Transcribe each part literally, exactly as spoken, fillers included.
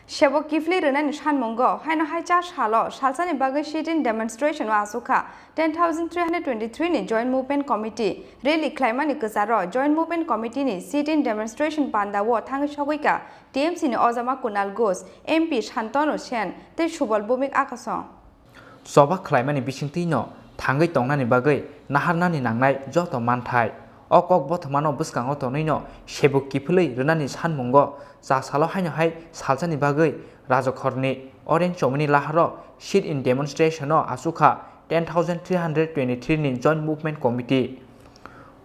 Sebok kiphilwi rwnani sanmungo haino hai cha salo salsani bagwi sit-in demonstration o asukha ten thousand three hundred twenty-three ni Joint Movement Committee. Rally khlaimani kwcharo Joint Movement Committee ni sit-in demonstration panda o thangwi sogwikha T M C ni ojama Kunal Ghosh, M P Shantanu Sen tei Subal Bhumik Akosong. Choba khlaimani bisingtwino thangwi tongnani bagwi naharnani nangnai joto manthai. O kok bothomano bwskango tonwino sebuk kiphilwi rwnani sanmungo cha salo haino hai salsani bagwi Rajakhorni Orange Chomini laharo sit-in demonstration o asukha ten thousand three hundred twenty-three ni Joint Movement Committee.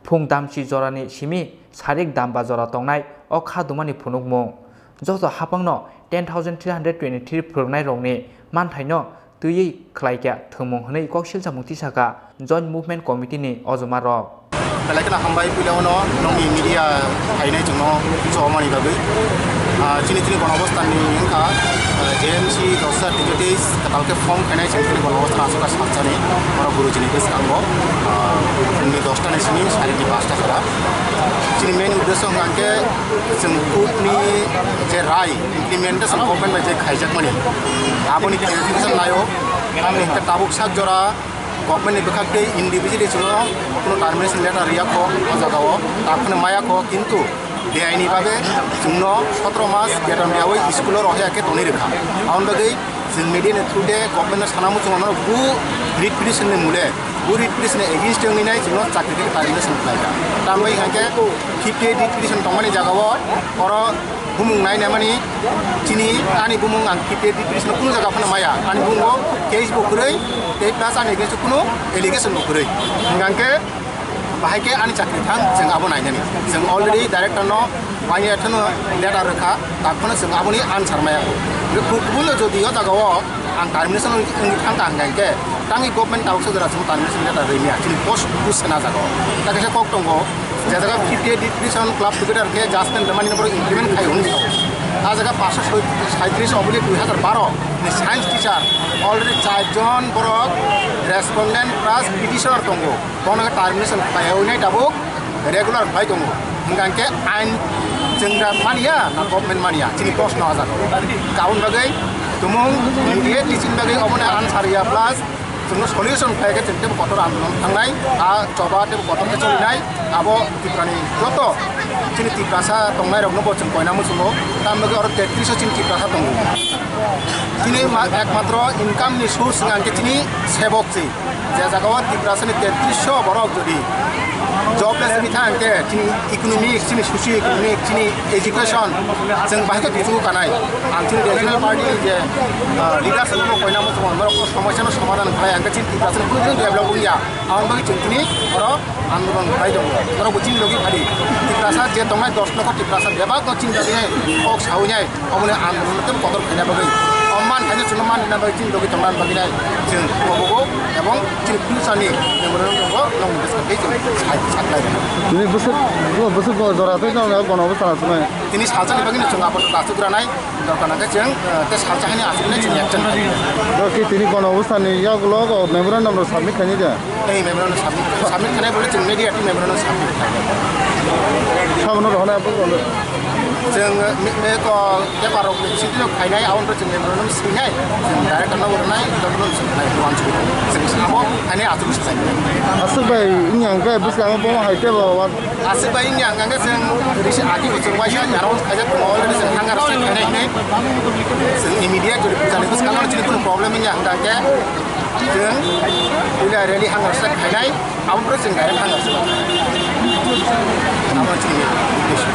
Phung damchi jorani simi sarik damba jora tongnai o kha dumani phunukmung. Joto haphangno ten thousand three hundred twenty-three phwrwngnairokni manthaino twiwi khlaikha thwngmung hwnwi kok silsamung tisakha Joint Movement Committee ni ojomarok. Belai kheno hambai puila ono nokni media phainai chwngno chobamani bagwi. Ah, chini chini Gonobosthanni wngkha, ah, J M C Dosa T J T S kwtal khe form khainai chini chini Gonobosthan aswk salsani oro Guruji ni bwskango, ah, phungni dosta ni simi sarini pasta jora. Chini main uddesho hwnkha khe chwng court ni je rai implementation government bai je khaijakmani aboni clarification laio. Tamni hwnkhe tabuk sak jora government ni bwkhak tei individually chwngno kuno termination letter riya kho o jaga o, takhwno maya kho, kintu beaini babe chwngno sotro mas beton riyawi school o rohya khe tonwi rwkha. Aboni bagwi chwng media ni through de government no sana muchungo, no bu read petition ni mule, bu read petition ni against wngwi nai chwngno chakri theke termination khlai kha. Tambai hwnkhe fifty eight read petition tongmani jaga o oro bumung nai naimani chini ani bumung ang fifty eight read petition kunu jaga phano maya, ani bumung o case bo kwrwi tei plus ani against o kunu allegation bo kwrwi. Hwnkhe bahai khe ani chakri thang, chwng abo nainani. Chwng already director no waini athano letter rwkha, takhwno chwng aboni answer maya. Kubun no jodi o jaga o ang termination wngwi thang kha hwnkhe, tamni government tabuk sojora chwng termination letter rwmya, chini post buj sana jaga o. Ta kaisa kok tongo, je jaga fifty eight read petition club secretary khe judgment rwmani borok implement khai hwnwi sao. A jaga paanshoi saitris oboli dui hazar baro ni science teacher already char jon borok respondent plus petitioner tongo. Bono khe termination khlaiwi nai tabuk regular khlai tongo. Hwnkha hwnkhe ain chwng da manya na government manya? Chini proshno ajak. Aboni bagwi tumung immediately chini bagwi obono answer ya plus chwngno solution khlai khe chwng teibo kotor andolon thangnai. A choba teibo kotor khe cholinai. Abo Tiprani joto chini Tiprasa tongnairokno bo chwng koina muchungo. Tamni bagwi oro tetris o chini Tiprasa tongo. Chini ma-, ekmatro income ni source hwnkha hwnkhe chini sebok se. Je jaga o Tiprasani tetris sho borok jodi jobless wngwi thang khe chini economic, chini socio economic, chini education chwng bahai khe kuchugo kanai. Ang chini regional party ni je, ah, leaders rokno koina muchungo, norok somosya no somadhan khlai hwnkhe chini Tiprasani kunu din develop wngya. Aboni bagwi chwng tini oro andolon khlai tongo. Norok bo chini logi phadi. Tiprasa je tongnai dos lokho Tiprasa bebak no chini bagwi nai kok sawi nai. Oboni andolon tei kotor khaina bagwi. O man khaina chwngno man rwna bagwi chini logi tongna bagwi nai. Chwng kobogo ebong chini future ni memorandum tongo, nokni bwskango tei chwng sai, saklai rwna. Tini bwswk, bwswk bo jora tei nokni bono bwskango chwng. Tini salsani bagwi no chwng abo dasu granai. Dorkar nangkhe chwng, eh, tei salsa haino aswk nai chwng action khai. Oro khe tini kono bwsani yagulo o memorandum rok submit khainai de? Ei memorandum submit, submit khainai bole chwng media tei memorandum submit khainai. Sabono rohornai abo kono? Chwng, eh, me, me ko paper rok sitino khainai, aboni pore chwng memorandum swinai, chwng director no rwnai, jotono swinai, uansuknai. Chwng abo haino aswk swinai. Aswk bai wngya hwnkhe bwskango bomo hai khe bo. Aswk bai wngya hwnkha khe chwng risi agi bo chwng waisa announce khaijak tongo, already chwng hunger strike khainai hinwi. Chwng immediate jodi pujani bwskango chini kunu problem wngya hwnkha khe chwng puila rally hunger strike khainai, abo pore chwng direct hunger strike. Abo chini uddesho.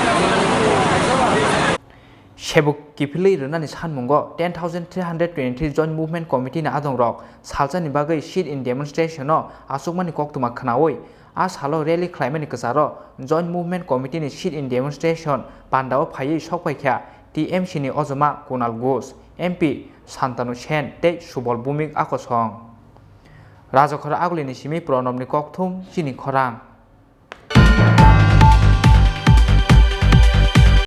Sebuk kiphilwi rwnani sanmungo ten thousand three hundred twenty-three Joint Movement Committee ni adongrok salsani bagwi sit-in demonstration o achukmani koktwma khwnawi, a salo rally khlaimani kwcharo Joint Movement Committee ni sit-in demonstration pandao phaiwi sokphaikha T M C ni ojoma Kunal Ghosh, M P Shantanu Sen tei Subal Bhumik Akosong. Rajakhor Agulini simi Pranabni kokthum chini khorang.